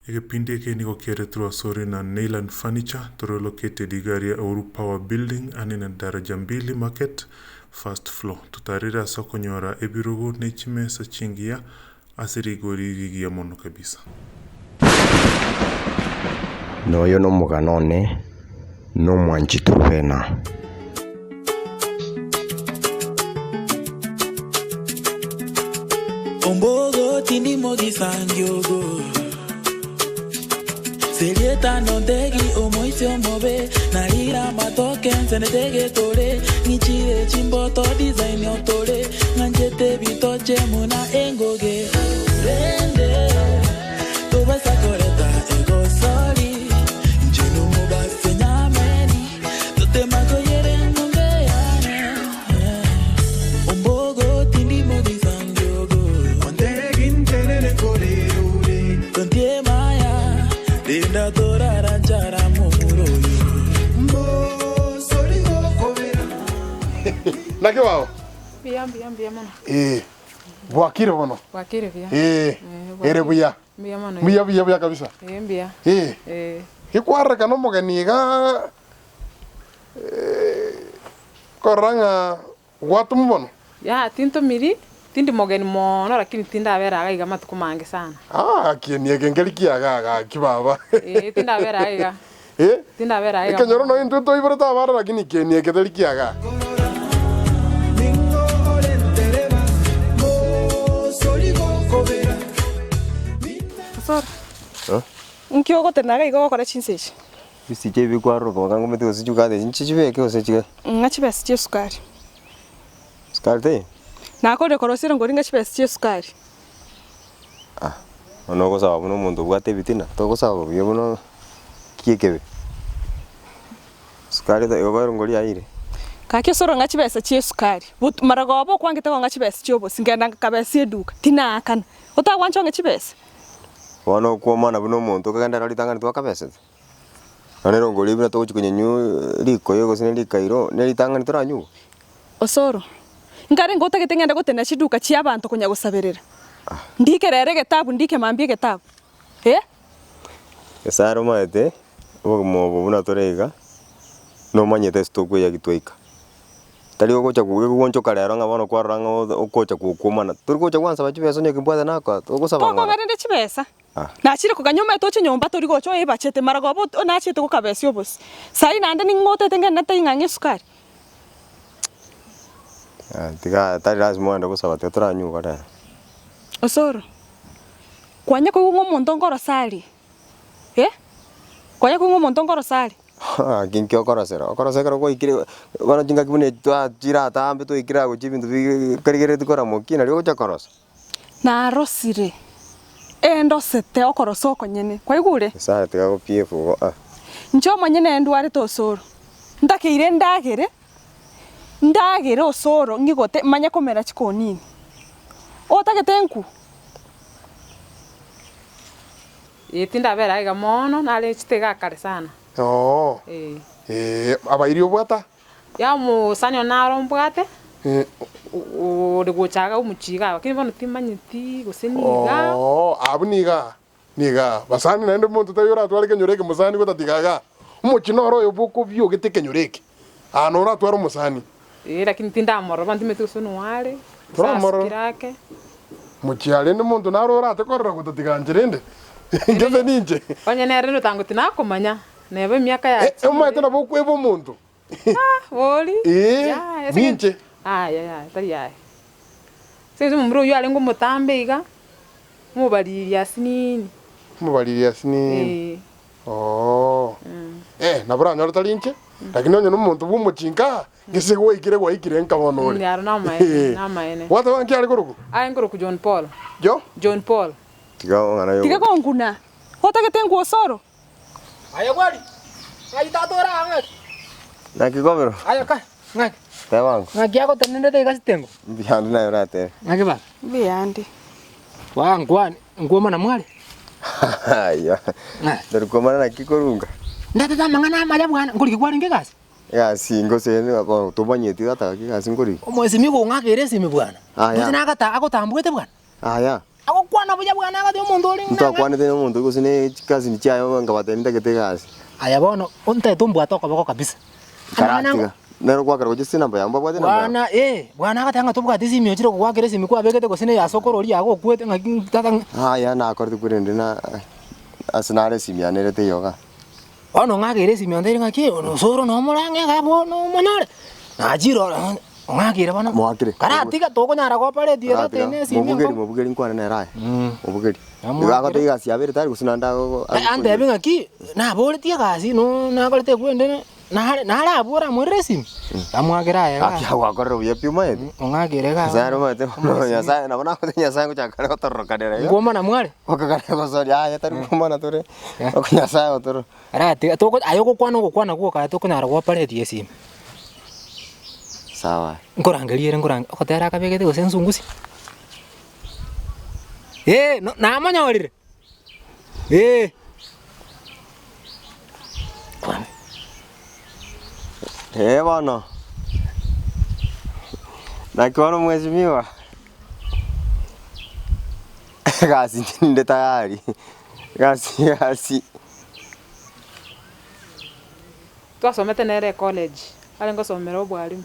Egepindi eke nigo kiaretirwe asore na Neyland Furniture, tore located iga aria Uhuru Power Building ane na Daraja Mbili Market, first floor. Totarere ase okonyora ebirogo ne chimesa chingiya ase rigori rigiya mono kabisa. Noyo nomogano one, nomwanchi Truvena. Ombogo tindi mogisangiogo Serieta nontegi omoisi omobe Narira amatoke nsenete getore Ng'ichire chimboto design otore Ng'anchete bitoche muna engoge Rende tobasa koreta egosori Inche nomobase nyameni Totema koyere eng'ombe yane Ombogo tindi mogisangiogo Tontie maya Rinda torara nchara momura oyo. Naki bao? Mbuya mbuya mbuya mono. Ee, bwakire bono? Bwakire buya. Ee, Eh, ere bwakire. buya. Mbuya mono. Mbuya buya buya kabisa. Ee mbuya. Ee, Ee. gekwarorekana omogeni iga korora ng'a gwatomwa bono? Yaya tintomiri, tindi mogeni mono lakini tindabera iga iga amatuko mange sana. Ah, ekieni eke nkeri kiaga gaki baba. Ee, tindabera iga iga. Eh, Tindabera iga ekenyoro mono. nonya intwe toiborete abana lakini ekieni eke teri kiaga. Osoro, nki ogotena iga iga ogokora chinsa echi? Bisiche ebi kwarora boka ngomete gose chikate echi nchichibeke gose chike. Ng'a chibesa chia esukari. Sukari teiyo? Nakorire korosia erongori ng'a chibesa chia esukari. Ah, bono ogosaba buna omonto obwate ebitina, togosaba buya buna ki ekebe. Sukari teiyo igo erongori yaiyire. Gaki osoro ng'a chibesa chia esukari, but maragoba okwangete kong'a chibesa chia obosie, ngenda ngakabesia eduka, tinaakana. Otagwancha ong'e chibesa? Bono okwomana buna omonto okogenda ero ritang'ani twakabesete. Nonya erongori buna togochia konyanywa rikoyo gose ne rikairo, ne ritang'ani toranywe. Osoro, Nkarenge otagete ng'ende gotenena chiduka chi'abanto konya gosaberera? Ndike rero egetabu, ndike mambia egetabu. Eh? Nyasae are omaete obogima obo buna tore iga, nomanyete ase tokweyaki twaika. Tari ogocha goonchoka rero ng'a bono kwarora ng'a ogocha gokwomana, tori gocha gwansaba chibesa onye kimbwate nakoa, togosaba ng'ora. Tokong'a rende chibesa. Nachire koganya omanyete oche nyomba tori gocha oebachete maragoba ot nachete gokabesia obosie. Sai naende ning'o otete ngende ntaiyo ng'a ng'e esukari. Tiga tari lasima ogende gosaba tiga toranywe rero. Osoro, kwanya koigwa ng'a omonto nkorosa aria? Eh? Kwanya koigwa ng'a omonto nkorosa aria? Gaki nki okorosera? Okorosa ekero gwaikire bono chingaki buna echi twa chiratambe twaikire agochia ebinto bi karigereretie koramokia nario ogocha korosa. Narosire, ee ndosete okorosa okonyene. Kwaigure? Nyasae tiga gopia efugo ah. Inche omonyene ndwarete osoro, ntakeire ndagere, ndagere osoro ng'igote manye komera chikonini. Otagete nkwo? Ee, tindabera aiga mono, nare chete iga kare sana. Oo, Ee. ee, abairi obwata? Ya omosani one naro mbwate, ore gocha iga omochie iga, lakini bono timanyeti gose niga. Oo, abwo niga, niga basani naende omonto taiyo oratware ekenyoro eke mosani gotatiga igaa. Omochie noro oyo bokobiogete ekenyoro eke, aa noratware omosani. Ee, lakini tindamorora bono timanyeti gose noare, gose Toramorora. asukire ake. Mochie are rende omonto naro orate korora gotatiga inche rende, inche ninche. Onye nere rende tinakomanya, neba emiaka Eh, yachire. omanyete nabo okweba omonto. Ah, bori? Ee, Yaya, ase ninche. Aya, yaya, tari yaya. Ase eng'encho omomura oyio arenge omotambe iga, omobariri asinini. Omobariri asinini. Ee. Oo. Eh, nabo oranyore tari inche, lakini onye na omonto bwa omochinka, gese gwaikire gwaikire nka bono ore. Mm, aro namaene, namaene. Gwateba nki are korokwa? Aye nkorokwa John Paul. Jo? John Paul. Tiga ong'ana Tiga yogocha. konkuna, otagete nkwo osoro? Aye gwari, ng'ai tata ore aa ng'aki? Naki kobero? Aye ka, ng'aki? Teba ango. Ng'aki agotenenerete iga sitengo? Mbuya ande naye oratebe. Ng'aki baba? Mbuya ande. Waa nkwani, nkwomana mware? Ayio. Ng'aki? Tori kwomana naki korunga? Ndetete amang'ana amaya bwana, nkoriki kwarenge egasi? Egasi ngose bono tomanyeti tata gaki egasi nkoriki. Omwesimigwa ong'akeire esimi bwana. Aya. Ndoche nagata agotambuete bwana. Aya. Agokwana. Togokwana buya bwana agoteba omonto ore ng'a. Ntwakwanete na omonto gose ne chikasini chiaye nkabatebia ntagete egasi. Aya bono, ontagete ombwate okoboko kabisa. Amang'ana Karatiga. Nere ogoakera gochia ase enamba yabo mbabwate enamba yabo. Bwana eh, bwana agateba ng'a tobwati esimi ochire gogoakera esimi kwabegete gose neye ase okora oria agokwete ng'aki tata ng'a. Aya nakorete korende na ase nare esimi yane ere teiyo igaa. Bono ng'akere esimi ontebirie ng'aki osoro nomorang'e iga bono omonyore, nachire ororo ong'akere bono. Moakere. Karatiga tokonyara gopareti ere Karatiga. tene esimi Mobugeri enkong'u. mobugeri nkwane nere aye. Mobugeri. Namoakere. Igo agoteba egasi yabo ere tayari gose naende ago Antebi ng'aki, naboretie egasi no nakorete ekwende Nare nare abwo oramoirere esimi, amwakere aye igaa. Gaki agwakorera buya pi omanyete. Ong'akere igaa. Nyasaye are omanyete bono Nyasaye nabo nagote Nyasaye ngochaka kare gotororokanera iga. Nkwomana mware? Okagana gosoria yaya tari kwomana tore, oko Nyasaye otoro. Aratiga toko aye ogokwana ogokwana gwoka aye tokonyara gopareti esimi. Sawa. Nkorangeria ere nkorange ogotera akabegete gose nsungusia? Eh, no namonyorire, eh. Ee bono, naki bono mheshimiwa, egasi inche ninde tayari, egasi egasi. Twasomete nere ecollege, arenge gosomera obwalimu.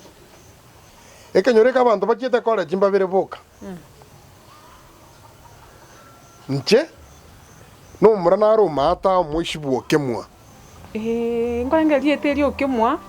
Ekenyoro eke abanto bachiete ecollege mbabere boka. Inche nomomura nare omaata omoishi bw'okemwa. Ee, nkorenge rieta erio okemwa,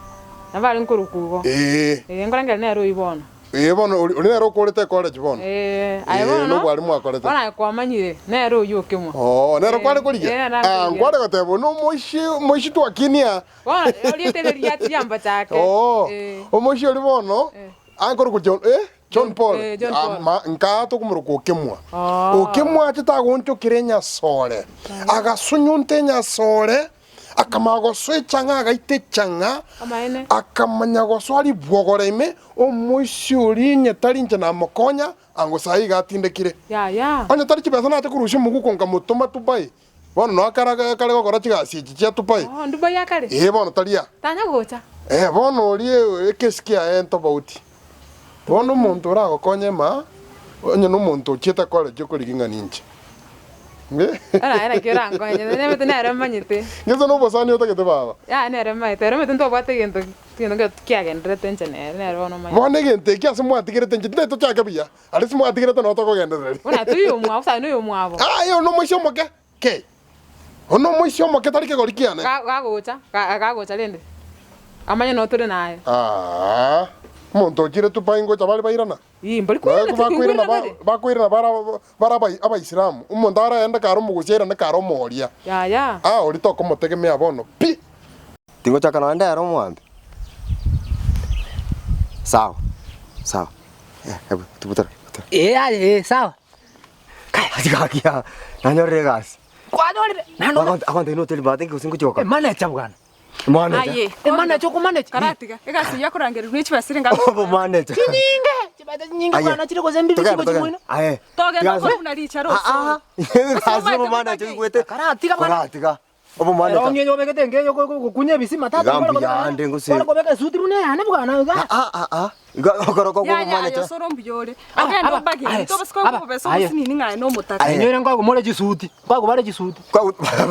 nabo arenge korokwa igo. Ee. Ee, nkorenge nere oyio bono. Ee bono ori ori nere okorete ecollege bono. Ee, aye Ee, bono, nobwarimu akorete. bono aye kwamanyire, nere oyio okemwa. Oo, nere kware korigia? Ee, nere Ah, nakorigia. nkware goteba one omoishi omoishi twakinia. Bono, erieta eri ria riamba chake. Oo, Ee. omoishi oria bono, akorokwa John eh? John Paul, Eh, John Paul. ama nkaa tokomoroka Okemwa. Oh. Okemwa achete agoonchokera enyasore, agasunyunta enyasore, akamanya gosoa echang'a agaita echang'a, Amaene. akamanya gosoa ribwogore ime, omoisia oria onye tari inche namokonya, ango saii iga atindekire. Yaya. Onye tari chibesa nache korusia omoguko nkamotoma Dubai, bono noe akare akare gokora chigasi echi chia Dubai. Oh, Dubai akare? Ee bono tari aa. Tanya gocha. Eh, bono oria ekesi kiaye ntofauti. Bono omonto oragokonye ma, onye nomonto ochiete college okorigia ng'a ninche. Ere naki orankonye, nemete nere manyete. Gese nobosani otagete baba. Yaya nere manyete, ere omanyete ntobwate egento egento nkero kiagendererete inche nere, nere bono omanyete. Bono egento eki ase mwatigerete inche tintagete tochake buya, aria ase mwatigerete noo tokogendereria. Buna toiyo omwabo, gose aye noyo omwabo. Aye oyo nomoisia omoke ki? Oyo nomoisia omoke tari kegori kiane. Gagocha, gagocha rende, amanye noo tore naye. Aa, omonto ochire Dubai ngocha bare bairana? Ii, mbari koirana, Naye tari bakoirana koirana bare. bakoirana bara bare abai Abaisilamu, omonto araende kare omogusi airane kare omoria. Yaya. Aa, oria tokomotegemea bono pi. Tingochaka nonya ndere omoambe. Sawa, sawa, eh, ebu butora, butora. Ee aye ee sawa. Kai, gaki aa, nanyorire egasi. Kwanyorire? Naende ore- Agonte agonte inwe hoteli mbate gose ngochia gokora. Emanager bwana. Manager. Aye, Emanager okomanage. Karatiga, egasi eyio akorangerigwa ne chibesa ere Obo manager. Chinyinge! Chibesa chinyinge Aye. bwana chire gose mbibi Togenda, chiko togenda. chimoino. Aye. Togenda Tiga okore ase- buna richara Ah, ah. osoro. Egasi obo manager oigwete. Karatiga bwana. Koratiga. Obo manager. Erong'i eye obegete enga eye ogokunya ebisima tata Iga kware mbuya kobeka ande gose- kware kobeka esuti buna eyane bwana iga. Ah, ah, ah. Iga okoroka obo Yaya aye manager. osoro mbuya ore. Aba, Ogende aba, obage, aye, tobasa aba, kobesa aye. obosinini ng'a aye nomotaka. Aye. Inywere nkogomore chisuti, nkogobare chisuti. Kwa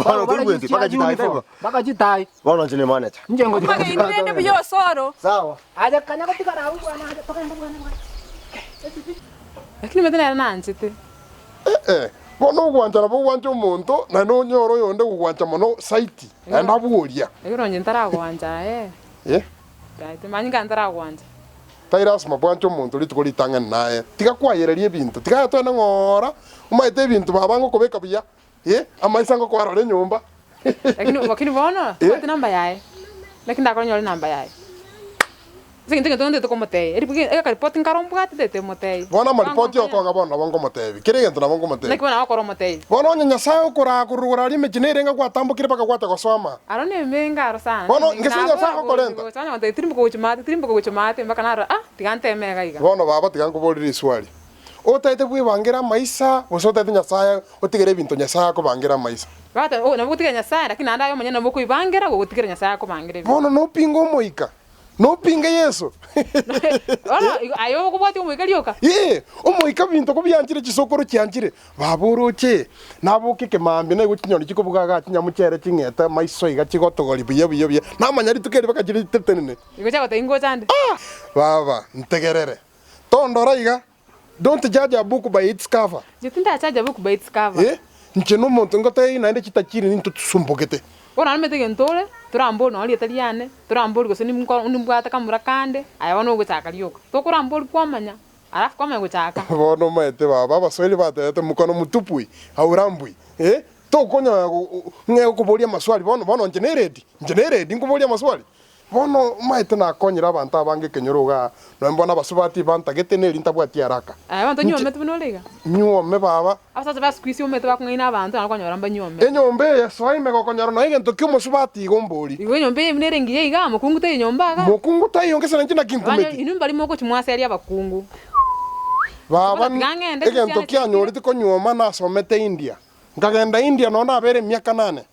bono toigweti mpaka chitai taibo. Mpaka chitai. Bono inche ne manager. Inche ngochi Obage inwe rende buya osoro. Sawa. Aye kanya gotigara abwo bwana aye togende bwana bwana. Lakini omanyete nere nanchete. Eh, bono ogwancha nabo ogwancha omonto, naende onyore oyonde ogogwancha mono saiti, naende abworia. Ekero onye ntaragwancha aye, Eh, aye timanyeti ng'a ntaragwancha. tari lasima bwanche omonto rituko ritang'ani naye, tiga kwayereria ebinto, tiga aye toende ng'ora, omanyete ebinto baba ngokobeka buya, eh, amaiso ngokoarora enyomba. Lakini lakini bono, tobwati namba yaye, naki ndakore nyore namba yaye. Ase egento egento ntagete komotebia, eribuga ekaripoti nkare ombwate ntagete motebie. Bono amaripoti okonga bono nabo nkomotebia, kera egento nabo nkomotebia. Naki bono agokora omotebia. Bono onye Nyasae okoraa korwa igoro aria emechie nere ng'a gwatambokire mpaka gwacha gosoma. Aro nemenge aro sana. Bono ngese Nyasae agokorenta. Gocha onye gontebia tirimboka gochia maate, tirimboka gochia maate mpaka narora ah, tiga nteme iga iga. Bono baba tiga nkoborere riswali, Otaete bwebangere amaisa, gose otaete Nyasae otigere ebinto Nyasae akobangera amaisa? Bagoteba, oh, nabo ogotigera Nyasae, lakini naende aye omonyene nabo okoibangera gogotigera Nyasae akobangera ebinto. Bono nopinge omoika. Nopinge Yeso. Bono igo aye okobwatia omoika rioka. Ee, omoika binto kobianchire chisokoro chianchire, baba oroche, naboke ekemambia naigwe chinyoni chikobuga igaa chinyamuchere ching'ete amaiso iga chigotogori buya buya buya, namanya rituko eri mpaka chire ritenene. Igo chiagotebia ngocha nde. Ah! Baba, ntegerere, tondora iga, don't judge a book by its cover. Inche tindachaja a book by its cover. Eh, inche nomonto ngotebia naende chitachiri ninto tusumbogete. Bono naromete egento ore, torambori nonye rieta riane, torambori gose nimko nimbwate kamura kande, aye bono ogochaka rioka. Tokorambori kwamanya, alafu kwamanya gochaka. Bono omanyete baba, abaswahili batebete mkono mtupu haurambwi, eh, tokonyoa ng'a okoboria amaswali bono bono inche neredi, inche neredi nkoboria amaswali? Bono omanyete nakonyire abanto abange ekenyoro igaa, nonya bono abasubati bantagete neri ntabwati haraka. Aye abanto Inche nyuomete buna ore iga? nyuome baba. Abasacha ba siku isi omanyete bakong'aina abanto naende okonyora mbanyuomete. Enyomba eye soa ime gokonyora nonya egento kia omosubati igo mbori. Igo enyomba eye buna ere engiya igaa, mokungu taiyo nyomba igaa. Mokungu taiyo ngese nainche naki Abanto nkumeti. inwe mbari mogochia mwaseria abakungu. Baba Bono tiga ng'ende egento chinsiana kianyoreti chiaikire. konyuoma nasomete India. Nkagenda India nonya nabere emiaka nane.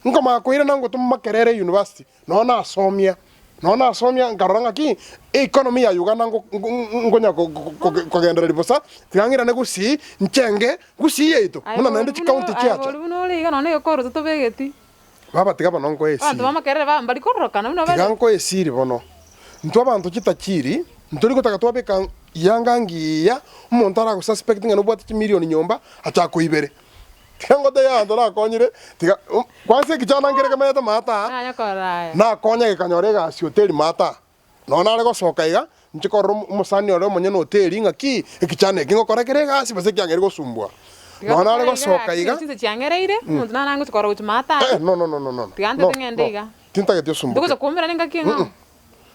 Nkomanya koirana ngotoma Makerere University, nonya nasomia, nonya nasomia nkarora ng'aki economy ya Uganda ngo- ngo- ngonya ko- ko- ko- kogendereria bosa, tiga ng'irane gusii, nchenge gusii yaito, Aye buna bori naende buna chicounty aye chiacha. bori buna ore iga nonya egekoroto tobegeti. Baba tiga bono nkoe Abanto esiri. ba Makerere ba mbari kororokana buna Tiga bare. nkoe esiri bono. Intwe abanto chitachiri, ntori gotaka twabeka yanga ngiya, omonto aragosuspect ng'a nobwate chimilioni nyomba, achakoibere. Tiga ngotebie abanto nakonyire, tiga kwansa ekichana nkere kemenyete maata aa, Nanye korora aya. nakonya gekanyora egasi hoteli maata aa. Nonya nare gosoka iga, inche korora omosani ore omonyene hoteli ng'aki, ekichana eki ngokora kere egasi gose ekiang'eire gosumbua. Tiga Nonya nare tokore iga gosoka gaki, iga. chinsa chiang'ereire, omonto nare angochi korora gochia maata Eh, aya. no no no no no, Tiga no ntete ng'ende no, iga. tintageti osumbuke. Ntogocha koumerana engaki eng'ao.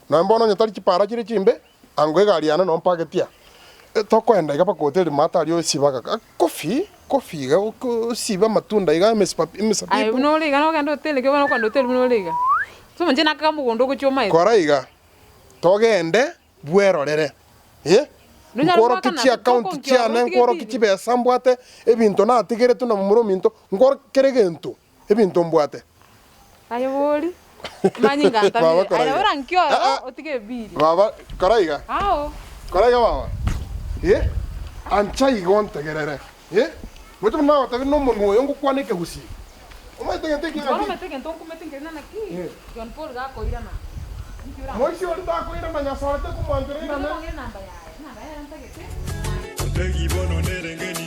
Nonya bono onye tari chipara chire chimbe, ango egari yane noo mpagetie aa. Tokoenda iga mpaka hoteli maate aria osibe agaka coffee, coffee iga osibe amatunda iga emesipapi Aye emesabibu. buna ore iga nogende hoteli ekio bono okogenda hoteli buna ore iga. Ase omonche nakaga mogondo ogochia omaete. Kora iga, togende bwerorere, eh, Nonyare nkworokie goakana chiaccount tokonkia ororo chiane, otige nkworokie ebiri. chibesa mbwate, ebinto natigeretwe na momura ominto, nkworokie kera egento. Ebinto mbwate. Aye bori, amanyinga Baba antamire. kora Aye iga. ora nkio Ah, ah. ororo otige ebiri. Baba kora iga. Ao. Kora iga baba. Eh, ancha igo ntegerere. Eh, ngocha buna nagotebia nomonwa oyo ngokwana ekegusii. Omanyete egento eke Bono ng'aki? omanyete egento nkumete nkerina naki? Eh. John Paul gakoirana. Inki ora Moisia oria takoirana Nyasore tekomwanchera Inche irane. tokong'ira enamba yaye. Enamba yaye ntagete. Ontegi bono nerengeni.